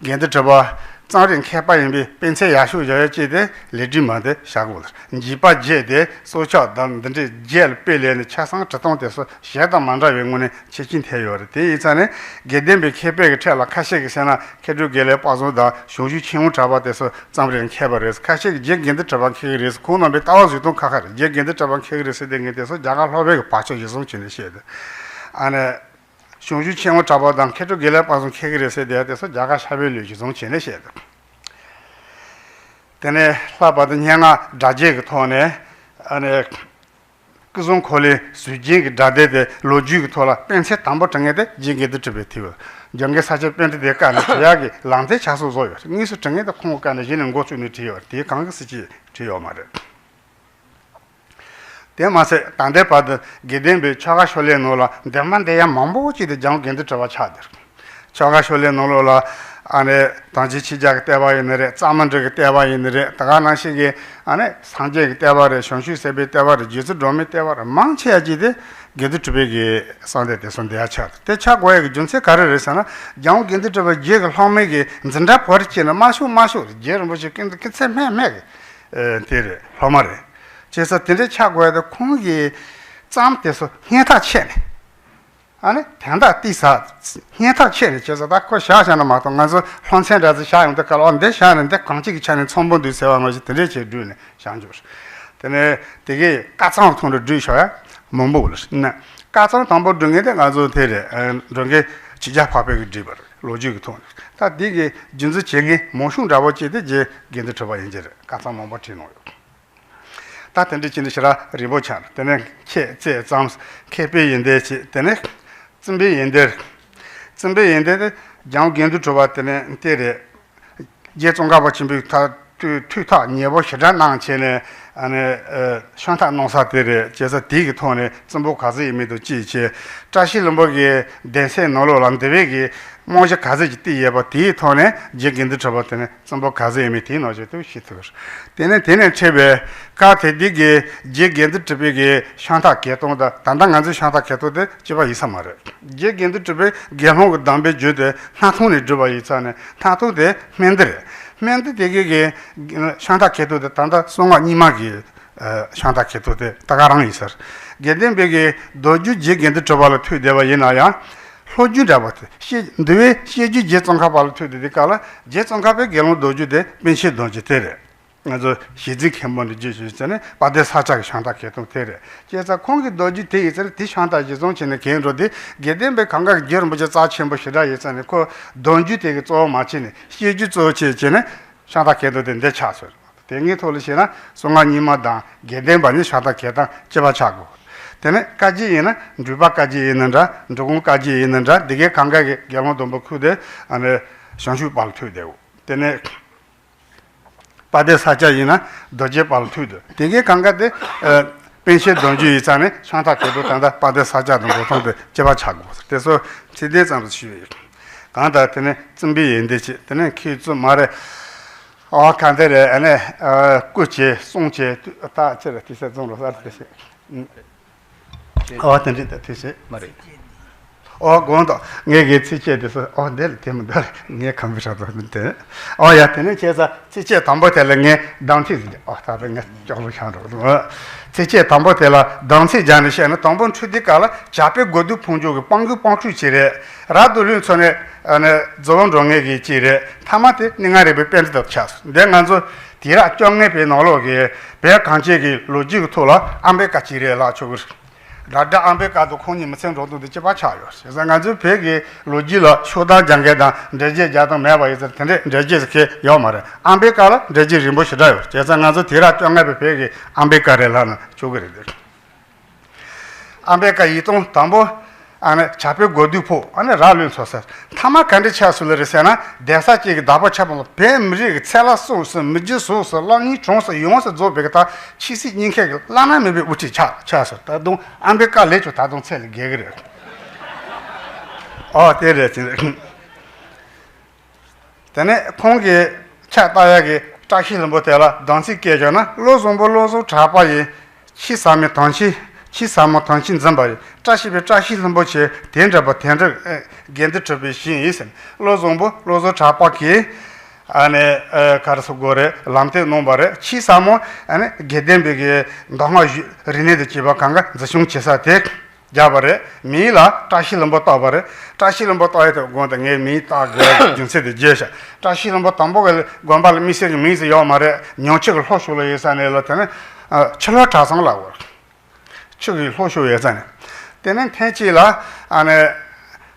དགེ་འདུན་གྲུབ་པ་རྩོམ་རིག་མཁས་པ་ཡིན་པའི་དཔེ་མཚོན་ཡག་ཤོས་བཞག་ཡ་ཅིག་དེ་ལས་བྲིས་མ་དེ་བཞག་དགོས་ལ། འཇིགས་པ་བརྒྱད་དེ་སྲོག་ཆགས་དང་འདི་འདྲའི་བརྒྱད་ལ་དཔེ་ལེན་ནས་ཆ་ཚང་བྲིས་སྟངས་དེ་ཚོ་གཞན་དང་མ་འདྲ་བའི་ངོས་ནས་ཁྱད་ཆོས་ཐེབས་ཡོད་རེད། དེ་ཡིན་ཙང་ནི་དགེ་ལྡན་པའི་མཁས་པའི་གི་གྲས་ལ་ཁ་ཤས་ཀྱིས་ཟེར་ན། མཁས་གྲུབ་དགེ་ལེགས་དཔལ་བཟང་དང་གཞུང་བཞུགས་ཆེན་པོ་གྲགས་པ་དེ་ཚོ་རྩོམ་རིག་མཁས་པ་རེད། ཁ་ཤས་ཀྱིས་རྗེ་དགེ་འདུན་གྲུབ་པ་མཁས་ཀྱི་རེད། ཁོང་རྣམ་པའི་ལྟ་བ་བཟོ་སྟངས་ཁ་ཁ་རེད། རྗེ་དགེ་འདུན་གྲུབ་པ་མཁས་ཀྱི་རེད་ཟེར་དེ་ངས་དེ་ཚོ་རྒྱ་གར་ལྷོ་པའི་གི་བག་ཆགས་གཞིར་བཟུང་བྱས་ནས་བཤད་དེ། ཨ་ནི། གཞུང་བཞུགས་ཆེན་པོ་གྲགས་པ་དང་མཁས་གྲུབ་དགེ་ལེགས་དཔལ་བཟང་མཁས་ཀྱི་རེད་ཟེར་དེ་དེ་ཚོ་རྒྱ་གར་ཤར་པའི་ལུགས་གཞིར་བཟུང་བྱས་ནས་བཤད་དེ། དེ་ནས་ལྷག་པར་དུ་སྙན་ངག་སྒྲ་བརྒྱད་ཀྱི་ཐོག་ནས། ཨ་ནི། སྐུ་གསུམ་འཁོར་ལོའི་ཟུར་རྒྱན་གྱི་སྒྲ་སྡེབ་དེ་ལོ་རྒྱུས་ཀྱི་ཐོག་ལ་དཔེ་མཚོན་དང་པོ་བྲིས་མཁན་དེ་རྗེ་དགེ་འདུན་གྲུབ་པས་བྲིས་ཡོད། འཇམ་མགོན་ས་སྐྱ་པཎྜི་ཏའི་བཀའ་ནས་བྲིས་ཡག་གི་ལམ་སྟོན་ཆ་ཚང་བཟོ་ཡོད། དངོས་སུ་བྲིས་མཁན་དེ་ཁོང་གི་བཀའ་ནས་གཞི་ནས་འགོ་བཙུགས་ནས་བྲིས་ཡོད། དེའི་གང་གི་སྲིད་ཀྱིས་བྲིས་ཡོད་མ་རེད། དེ་མ་ཟད་ད་ལྟའི་བར་དུ་དགེ་ལྡན་པའི་ཆོ་ག་ཤོ་ལོའི་ནང་ལ་འདོན་པ་འདོན་ཡ་མང་པོ་ཅིག་དེ་འཇམ་དགེ་འདུན་གྲུབ་པ་ཆགས་བསྡད། ཆོ་ག་ཤོ་ལོའི་ནང་ལོགས་ལ་ཨ་ནི་དམ་ཅན་ཆོས་རྒྱལ་གྱི་བསྟོད་པ་ཡིན་ནི་རེད། རྩ་མ་འགྲིག་གི་བསྟོད་པ་ཡིན་ནི་རེད། ད་ག་ནང་བཞིན་གྱི་ཨ་ནི་སངས་རྒྱས་ཀྱི་བསྟོད་པ་རེད། བྱང་ཆུབ་སེམས་དཔའི་བསྟོད་པ་རེད། རྗེ་བཙུན་སྒྲོལ་མའི་བསྟོད་པ་རེད། མང་ཆེ་བ་ཅིག་དེ་དགེ་འདུན་གྲུབ་པའི་གི་གསང་སྟེ་དེ་ཚོ་འདོན་ཡ་ཆགས། དེ་ཆགས་དགོས་ཡ་གི་རྒྱུ་མཚན་ག་རེ་རེད་ཟེར་ན། འཇམ་དགེ་འདུན་གྲུབ་པ་རྗེ་གི་སློབ་མའི་གི་འཛིན་གྲྭ་བོར་བྱས་ནས་མ་ཤོག་མ་ཤོག་རེད། རྗེ་རིན་པོ་ཆེ་ཀུན་ཏུ་ཀུན་ཚད་སྨད་སྨད་གི་ཨེ་དེ་རེད། སློབ་མ་རེད། བྱས་ཙང་དེ་འདྲའི་ཆགས་དགོས་ཡ་དེ་ཁོང་གི་རྩོམ་དེ་ཚོ་སྙན་ཐག་ཆད་ནས། ཨ་ནི་དན་རྟགས་ཏི་ས་སྙན་ཐག་ཆད་ནས། བྱས་ཙང་ད་ཁོ་བཞག་བཞག་ན་མ་གཏོགས། ང་ཚོ་སློབ་ཚན་འདྲ་ཚོ་བཞག་ཡོང་དུས་སྐབས་ལ། ཨོ་འདི་བཞག་ནས་འདི་གང་ཅིག་གི་ཆ་ནས་ཚོམ་བུ་འདུག་ཟེར་བ་ནང་བཞིན་དེ་འདྲས་བྱས་བསྒྲུགས་ནས་བཞག་འཇུག། དེ་ནས་དེ་གའི་ཀ་ཚང་ཐོག་ནས་བསྒྲིགས་བཞག་ཡ་མང་པོ་ལ་ན། ཀ་ཚང་དང་པོ་བསྒྲིགས་མཁན་དེ་ང་ཚོ་དེ་རེད། ཨ། འགྲོ་མཁན་ཆོས་རྒྱལ་འཕགས་པ་གིས་བསྒྲིགས་པ་རེད། ལོ་རྒྱུས་ཀྱི་ཐོག་ནས། ད་འདི་གི་རྒྱུན་འཛིན་བྱེད་མཁན་མང་ཤོས་འདྲ་བོ་ཅིག་དེ་རྗེ་དགེ་འདུན་གྲུབ་པ་ཡིན་གྱི་རེད། ཀ་ཚང་མང་པོ་བྲིས་གནང་ཡོད། ད་དེ་འདྲ་བྱས་ནས་ཞེ་དྲག་རིང་པོ་ཆགས། དེ་ནས་འཆད་རྩོད་རྩོམ། མཁས་པའི་ཡོན་ཏན་བྱས། དེ་ནས་རྩོམ་པའི་ཡོན་ཏན། རྩོམ་པའི་ཡོན་ཏན་དེ་ འཇང་དགེ་འདུན་གྲུབ་པ་དེ་ནས་དེ་རེད། རྗེ་ཙོང་ཁ་པ་ཆེན་པོས་ཐ་ཐུགས་ཐག་ཉེ་པོ་ཞེ་དྲག་གནང་བྱས་ནས་ཨ་ནི་ཤམ་ཐབས་གནང་ས་དེ་རེད། བྱས་ཙང་དེ་གི་ཐོག་ནས་བཙུན་པོ་ག་ཚོད་ཡིན་མིན་དང་གཅིག་བྱས། བཀྲ་ཤིས་ལྷུན་པོ་གི་གདན་སའི་ནང་ལོགས་ལ་འདི་བས་ཀྱི་རྨང་གཞི་ག་ཚོད་ཅིག་བཏིང་ཡོད་པ་དེའི་ཐོག་ནས་རྗེ་དགེ་འདུན་གྲུབ་པ་དེ་ནི་བཙུན་པོ་ག་ཚོད་ཡིན་མིན་དེའི་ནང་བཞིན་དུ་ཤེས་ཐུབ། དེ་ནས་དེ་ནས་འཕྲད་པའི་སྐབས་དེ་དུས་ཀྱི་རྗེ་དགེ་འདུན་གྲུབ་པའི་གི་ཤམ་ཐབས་གྱེར་སྟངས་དང་ད་ལྟ་ང་ཚོའི་ཤམ་ཐབས་གྱེར་སྟངས་དེ་གཅིག་པ་ཡིན་ས་མ་རེད། རྗེ་དགེ་འདུན་གྲུབ་པའི་དགེ་སློང་གི་གདམས་པའི་རྒྱུད་དེ་སྣར་ཐང་ནས་བསྒྲུབས་པ་ཡིན་ཙང་ནས། སྣར་ཐང་དེ་སྨན་སྡེ་རེད། སྨན་སྡེ་དེ་གའི་གི་ཤམ་ཐབས་གྱེར་སྟངས་དེ་ད་ལྟ་གསང་སྔགས་རྙིང་མ་གི་ཤམ་ཐབས་གྱེར་སྟངས་དེ་ད་ག་རང་ཡིན་ས་རེད། དགེ་ལྡན་པའི་གི་མདོ་རྒྱུད་རྗེ་དགེ་འདུན་གྲུབ་པ་ལ་ཐུག་བསྡད་པ་ཡིན་ན་ཡང་། ལྷོ་རྒྱུད་འདྲ་པོ་དེ་བཤད་འདི་བས་བཤད་རྒྱུད་རྗེ་ཙོང་ཁ་པ་ལ་ཐུག་བསྡད་དུས་སྐབས་ལ་རྗེ་ཙོང་ཁ་པའི་དགེ་སློང་མདོ་རྒྱུད་དེ་པཎ་ཆེན་རྡོ་རྗེ་དེ་རེད། ང་ཚོ་ཞེ་འཛིན་མཁན་པོ་འདི་རྗེས་ཞུས་ཟེར་ནས་དཔལ་ལྡན་ས་སྐྱ་གི་ཤམ་ཐབས་གྱེར་སྟངས་དེ་རེད། བྱས་ཙང་ཁོང་གི་མདོ་རྒྱུད་དེ་ཡིན་ཙང་དེ་ཤམ་ཐབས་གཞིར་བཟུང་བྱས་ནས་གྱེར་འགྲོ་དུས་དགེ་ལྡན་པའི་གང་ག་གི་རྒྱུད་རིན་པོ་ཆེ་རྩ་ཆེན་པོ་ཞེ་དྲག་ཡིན་ཙང་ནས་ཁོ་མདོ་རྒྱུད་དེ་གི་གཙོ་བོ་མ་བྱས་ནས་བཤད་རྒྱུད་གཙོ་བོ་བྱས་བྱས་ནས་ཤམ་ཐབས་གྱེར་སྟངས་དེ་འདི་ཆགས་སོང་། དེ་ངའི་ཐོག་ལ་བཤད་ན་གསང་སྔགས་རྙིང་མ་དང་དགེ་ལྡན་པ་གཉིས་ཤམ་ཐབས་གྱེར་སྟངས་གཅིག་པ་ཆགས་དགོས། དེ་ནས་བཀའ་བརྒྱུད་ཡིན་ན་འབྲུག་པ་བཀའ་བརྒྱུད་ཡིན་ན་འདྲ། འབྲི་གུང་བཀའ་བརྒྱུད་ཡིན་ན་འདྲ། འདི་གའི་གང་ག་གི་དགེ་སློང་སྡོང་པོ་ཁུལ་དེ་ཨ་ནི་བྱང་ཆུབ་པ་ལ་ཐུག་བསྡད་དགོས། དེ་ནས། དཔལ་ལྡན་ས་སྐྱ་ཡིན་ན་རྡོ་རྗེ་དཔལ་ལ་ཐུག་འདུག་དེ་གའི་གང་ག་དེ་ཨ་པཎ་ཆེན་སྡོམ་རྒྱུན་ཡིན་ཙང་ནས་ཤམ་ཐབས་གྱེར་སྟངས་ད་ལྟ་དཔལ་ལྡན་ས་སྐྱ་དང་མགོ་ཐོག་དེ་གཅིག་པ་ཆགས་དགོས། དེ་ཚོ་ཚིག་དོན་ཙམ་ཞུས་ཡོད། གང་ལྟར་དེ་ནས་བཙུན་པའི་ཡོན་ཏན་བྱས། དེ་ནས་མཁས་བཙུན་མ་རེད། ཨ་གང་དེ་རེད། ཨ་ནས་ཨ་སྐུ་བྱས་གསུང་བྱས་ད་ཅི་རེད། དེ་ཚོ་རྫོང་རོ་གསར་དེ་བྱས། ཨོ་དེ་འདྲ་ད་དུས་ཚོད་མ་རེད། ཨོ་དགོངས་དག་ངས་གི་ཚིགས་བཅད་དེ་ཚོ་ཨོ་འདི་ལ་དེ་མི་འདུག་ངས་གང་པའི་ཧྲ་ཐོག་མི་དེ། ཨོ་ཡ་དེ་ནས་བྱས་ཙང་ཚིགས་བཅད་དང་པོ་དེ་ལ་ངས་གདམས་ཚིག་ཟིན། ཨོ་ད་ད་ངས་ཅོག་ལུ་ཤང་འགྲོ་འདུག་ཚིགས་བཅད་དང་པོ་དེ་ལ་གདམས་ཚིག་སྦྱར་ནས་བཤད་ན། དང་པོ་འཕྲོས་དུས་སྐབས་ལ་བྱ་ཕོ་མགོ་བདུད་ཕུང་མཆོག་གི་དཔང་རྒོད་དཔང་ཁྲུས་བྱེད་རེད། རབ་ཏུ་ལྷུན་ཚོ་ནས་ཨ་ནི་རྫི་བོ་འགྲོ་ངེས་ཀྱི་ཅིག་རེད། ཐ་མ་དེ་གནས་ལྔ་རིག་པའི་པཎྜི་ཏ་ཆགས་སོང་། འདི་ང་ཚོ་དུས་རབས་བཅོ་ལྔ་པའི་ནང་ལོགས་ཀྱི་བོད་གངས་ཅན་གྱི་ལོ་རྒྱུས་ཀྱི་ཐོག་ལ་ཨམ་བེ་ཀ་ཅིག་རེད་ལབ་ཆོག་གི་རེད། སྒྲ་སྒྲ་ཨམ་བེ་ཀ་དང་ཁོང་གཉིས་མི་ཚེ་འགྲོ་སྟངས་དེ་གཅིག་པ་ཆགས་ཡོད། བྱས་ཙང་ང་ཚོའི་བོད་ཀྱི་ལོ་རྒྱུས་ལ་ཕྱོགས་བསྡོམས་རྒྱག་མཁན་དང་འགྲེལ་བརྗོད་རྒྱག་སྟངས་མེད་པ་ཡིན་ཙང་དེ་འདྲའི་འགྲེལ་བརྗོད་ཟེར་མཁན་ཡོད་མ་རེད། ཨམ་བེ་ཀ་ལ་འགྲེལ་བརྗོད་རིང་པོ་ཞེ་དྲག་ཡོད། བྱས་ཙང་ང་ཚོ་དུས་རབས་བཅོ་ལྔ་པའི་བོད་ཀྱི་ཨམ་བེ་ཀ་རེད་ལབ་ན་ཆོག་གི་རེད། ཨམ་བེ་ཀ་ཡིག་ཐོག་དང་པོ་ཨ་ནི་བྱ་ཕོ་མགོ་བདུད་ཕུང་ཨ་ནི་རབ་ཏུ་ལྷུན་ཚོ་ཟེར། ཐ་མ་ག་འདྲ་ཆགས་སོང་ལ་རེད་ཟེར་ན། གདན་ས་གཅིག་གི་བདག་པོ་ཆགས་པ་ལ་བོད་མི་རིགས་ཀྱི་ཚེ་ལ་སྲོག་ཟེར། མི་རྒྱུ་ཟོག་ཟེར། གློག་བརྙན་གྲོང་ཟེར། ཡོངས་སུ་རྫོགས་པའི་གི་ད་ཆོས་སྲིད་གཉིས་ཀའི་གི་བླ་ན་མེད་པའི་དབུ་ཁྲིད་ཆགས་ཆགས་སོང་། ད་དུང་ཨམ་བེ་ཀ་ལས་ཀྱང་ད་དུང་ཚད་ལས་བརྒལ་གི་རེད། ཨོ་དེ་རེད་ཅེས། དེ་ནས་ཁོང་གིས་ཕྱག་བཏབ་ཡག་གི་བཀྲ་ཤིས་ལྷུན་པོ་དེ་ལ་གདམས་ཚིག་བཀལ་བྱུང་ན། བློ་བཟང་པོ་བློ་བཟང་གྲགས་པ་ཡིས། ཆོས་ཟབ་མོའི་དམ་ཆོས། ཆོས་ཟབ་མོའི་དམ་ཆོས་འཛིན་པ་ཡི། བཀྲ་ཤིས་པའི་བཀྲ་ཤིས་ལྷུན་པོ་ཆེ། དེ་འདྲ་པོ་དེ་འདྲ་ཨེ་དགེ་འདུན་གྲུབ་པའི་ཞིང་ཡིན་ཟེར། བློ་བཟང་པོ་བློ་བཟང་གྲགས་པ་གིས་ཨ་ནི་ཨེ་ག་རེ་ཟེར་དགོས་རེད། ལམ་སྟོན་གནང་བ་རེད། ཆོས་ཟབ་མོ་ཨ་ནི་དགེ་ལྡན་པའི་གི་མདོ་སྔགས་རིག་གནས་དང་བཅས་པ་གང་ག་འཛིན་སྐྱོང་བྱེད་ས་དེ། བརྒྱབ་པ་རེད། མིང་ལ་བཀྲ་ཤིས་ལྷུན་པོ་བཏགས་པ་རེད། བཀྲ་ཤིས་ལྷུན་པོ་བཏགས་ཡས་དེ་དགོངས་དག་ངས་མིང་བཏགས་དགོས་རྒྱུ་མཚན་དེ་བརྗོད་བྱ། བཀྲ་ཤིས་ལྷུན་པོ་དང་པོ་གི་དགོན་པ་ལ་དམིགས་བསལ་གྱི་མིང་ཟེར་ཡོད་མ་རེད། ཉང་ཆུ་གི་ལྷོ་ཕྱོགས་ལ་ཡོད་ས་ནས་ལ་དེ་ནས་ཆུ་ལྷོ་གྲྭ་ཚང་ལ་བར། ཆུ་གི་ལྷོ་ཕྱོགས་ཡོད་ས་ནས། དེ་ནས་ཐེངས་གཅིག་ལ་ཨ་ནི་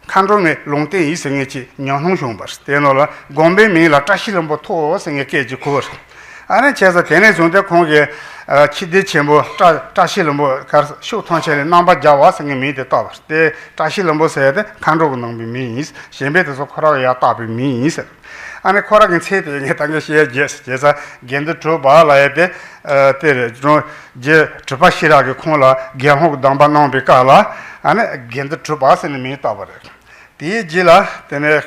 མཁའ་འགྲོ་མའི་ལུང་བསྟན་ཡིན་ཟེར་མཁན་ཅིག་ཉམས་སྣང་བྱུང་བ་རེད། དེ་ནང་ལ་དགོན་པའི་མིང་ལ་བཀྲ་ཤིས་ལྷུན་པོ་ཐོགས་ཟེར་མཁན་སྐད་ཅིག་གོ་བ་རེད། ཨ་ནི་བྱས་ཙང་དེ་ནས་བཟུང་སྟེ་ཁོང་གིས་ཨ་ཆོས་སྡེ་ཆེན་པོ་བཀྲ་བཀྲ་ཤིས་ལྷུན་པོ་གར་ཕྱོགས་ཐམས་ཅད་ལ་རྣམ་པར་རྒྱལ་བ་ཟེར་མཁན་མིང་དེ་བཏགས་པ་རེད། དེ་བཀྲ་ཤིས་ལྷུན་པོ་ཟེར་དེ་མཁའ་འགྲོ་གིས་གནང་བའི་མིང་ཡིན། གཞན་པའི་དེ་ཚོ་ཁོ་རང་གིས་ཡར་བཏགས་པའི་མིང་ཡིན་ཟེར། ཨ་ནི་ཁོ་རང་གི་མཚན་དེ་ངས་ད་གིན་བཤད་རྒྱུ་བྱས་ཙང་དགེ་འདུན་གྲུབ་པ་ལབ་ཡས་དེ་ཨ་དེ་རེད། རྗེ་གྲུབ་པ་ཤེས་རབ་ཀྱིས་ཁོང་ལ་དགེ་སློང་གི་གདམས་པ་གནང་བའི་སྐབས་ལ་ཨ་ནི་དགེ་འདུན་གྲུབ་པ་ཟེར་ནས་མིང་བཏགས་པ་རེད། དེའི་རྗེས་ལ་དེ་ནས་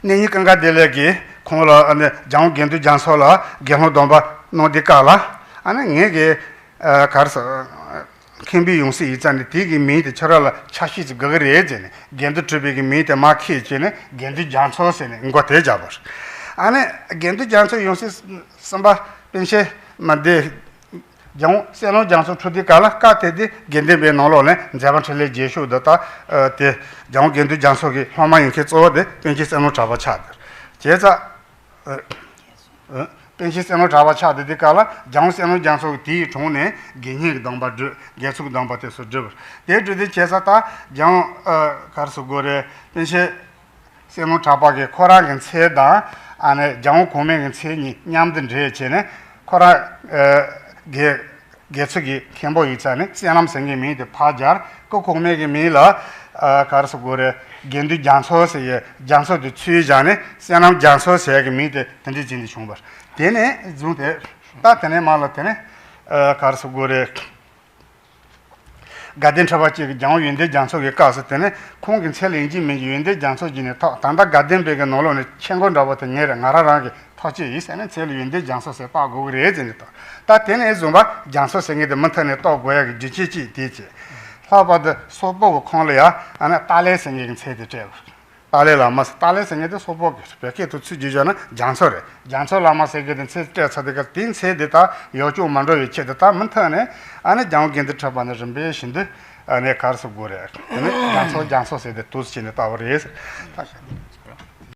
གནས་རྙིང་ཀུན་དགའ་བདེ་ལེགས་ཀྱིས་ཁོང་ལ་ཨ་ནི་འཇམ་དབྱངས་དགེ་འདུན་རྒྱ་མཚོ་ལ་དགེ་སློང་གདམས་པ་གནང་དུས་སྐབས་ལ་ཨ་ནི་ངས་ཀྱི་ཨ་ག་རེ་ཟེར། མཁན་པོའི་ཡང་སྲིད་ཡིན་ཙང་ནས་དེ་གི་མིང་དེ་ཁྱོད་རང་ལ་ཆ་ཤས་ཅིག་དགོས་ཀྱི་རེད་ཟེར་ནས་དགེ་འདུན་གྲུབ་པའི་གི་མིང་དེ་མར་ཁྱེར་བྱས་ནས་དགེ་འདུན་རྒྱ་མཚོ་ཟེར་ནས་མགོ་དེ་བརྒྱབ་པ་རེད། ཨ་ནི་དགེ་འདུན་རྒྱ་མཚོའི་ཡང་སྲིད་གསུམ་པ་པཎ་ཆེན་མ་འདི་འཇམ་དབྱངས་གསེར་ལུང་རྒྱ་མཚོ་འཁྲུངས་དུས་སྐབས་ལ་སྐབས་དེ་དུས་དགེ་ལྡན་པའི་ནང་ལོགས་ནས་མཛད་པ་འཕྲིན་ལས་རྒྱས་ཤོས་འདི་ད་ཨ་དེ་འཇམ་དབྱངས་དགེ་འདུན་རྒྱ་མཚོ་གི་སློབ་མ་ཡིན་མཁན་གཙོ་བོ་དེ་པཎ་ཆེན་གསེར་ལུང་གྲགས་པ་ཆགས་འདུག་བྱས་ཙང་། ཨ། ཨ། པཎ་ཆེན་གསེར་ལུང་གྲགས་པ་ཆགས་དུས་དེ་སྐབས་ལ་འཇམ་དབྱངས་གསེར་ལུང་རྒྱ་མཚོ་གིས་དེའི་དྲུང་ནས་དགེ་བསྙེན་གྱི་གདམས་པ་བསྒྲུབས། དགེ་ཚུལ་གྱི་གདམས་པ་དེ་ཚོ་བསྒྲུབས། དེ་བསྒྲུབས་དུས་བྱས་ཙང་ད་འཇམ་དབྱངས་ཨ་ག་རེ་ཟེར་དགོས་རེད། པཎ་ཆེན་གསེར་ལུང་གྲགས་པ་གིས་ཁོ་རང་གི་མཚན་དང་ཨ་ནི་འཇམ་དབྱངས་གོང་མའི་གི་མཚན་གཉིས་མཉམ་དུ་འདྲེས་བྱས་ནས་ཁོ་རང་ཨ་དགེ་དགེ་ཚུལ་གྱི་མཁན་པོ་ཡིན་ཙང་ནས་བསོད་ནམས་ཟེར་མཁན་མིང་དེ་ཕར་སྦྱར། སྐུ་གོང་མའི་གི་མིང་ལ་ཨ་ག་རེ་ཟེར་དགོས་རེད། དགེ་འདུན་རྒྱ་མཚོ་ཟེར་ཡས་རྒྱ་མཚོ་དེ་ཚུར་བཞག་ནས་བསོད་ནམས་རྒྱ་མཚོ་ཟེར་ཡས་ཀྱི་མིང་དེ་དེ་འདྲས་བྱས་ནས་བྱུང་བ་རེད། དེ་ནས་བཟུང་སྟེ་ད་དེ་ནས་མར་ལ་དེ་ནས་ཨ་ག་རེ་ཟེར་དགོས་རེད། དགའ་ལྡན་ཁྲི་པ་གཅིག་གིས་རྒྱལ་བ་ཡོན་ཏན་རྒྱ་མཚོ་གི་སྐབས་སུ་དེ་ནས་ཁོང་གི་མཚན་ལ་ཡིན་གཅིག་མིན་གཅིག་ཡོན་ཏན་རྒྱ་མཚོ་བྱས་ནས་ཐོགས། ད་ལྟ་དགའ་ལྡན་པའི་གི་ནང་ལོགས་ནས་ཆེ་མགོ་འདྲ་པོ་དེ་ངེད་རེད། ང་རང་རང་གི་ཐག་གཅོད་ཡིན་ཟེར་ནས་མཚན་ལ་ཡོན་ཏན་རྒྱ་མཚོ་ཟེར་བཏགས་དགོས་ཀྱི་རེད་ཟེར་ནས་བཏགས། ད་དེ་ནས་བཟུང་བ་རྒྱ་མཚོ་ཟེར་མཁན་དེ་མུ་མཐུད་ནས་བཏགས་དགོས་ཡག་གི་རྒྱུ་རྐྱེན་གཅིག་དེ་བྱས། ལྷག་པར་དུ་སོག་པོ་གི་ཁོངས་ལ་ཡང་ཨ་ནི་ཏཱ་ལའི་ཟེར་མཁན་གྱི་མཚན་དེ་སྤྲད་པ་རེད། ཏཱ་ལའི་བླ་མ་ཟེར། ཏཱ་ལའི་ཟེར་མཁན་དེ་སོག་པོ་གི་རེད། བོད་སྐད་དུ་ཚུར་བསྒྱུར་བྱས་ན་རྒྱ་མཚོ་རེད། རྒྱ་མཚོ་བླ་མ་ཟེར་མཁན་དེ་མཚན་སྤྲད་ཚར་དུས་སྐབས་དེའི་མཚན་དེ་དག་ཡག་ཕྱོགས་མ་འགྲོ་བའི་ཆེད་དུ་ད་མུ་མཐུད་ནས་ཨ་ནི་རྒྱལ་བ་དགེ་འདུན་གྲགས་པ་ནས་རིམ་པས་བཞིན་དུ་ཨ་ནི་ག་རེ་ཟེར་དགོས་རེད། དེ་ནས་རྒྱ་མཚོ་རྒྱ་མཚོ་ཟེར་དེ་འདུག་སེ་བྱས་ནས་བཏགས་པ་རེད།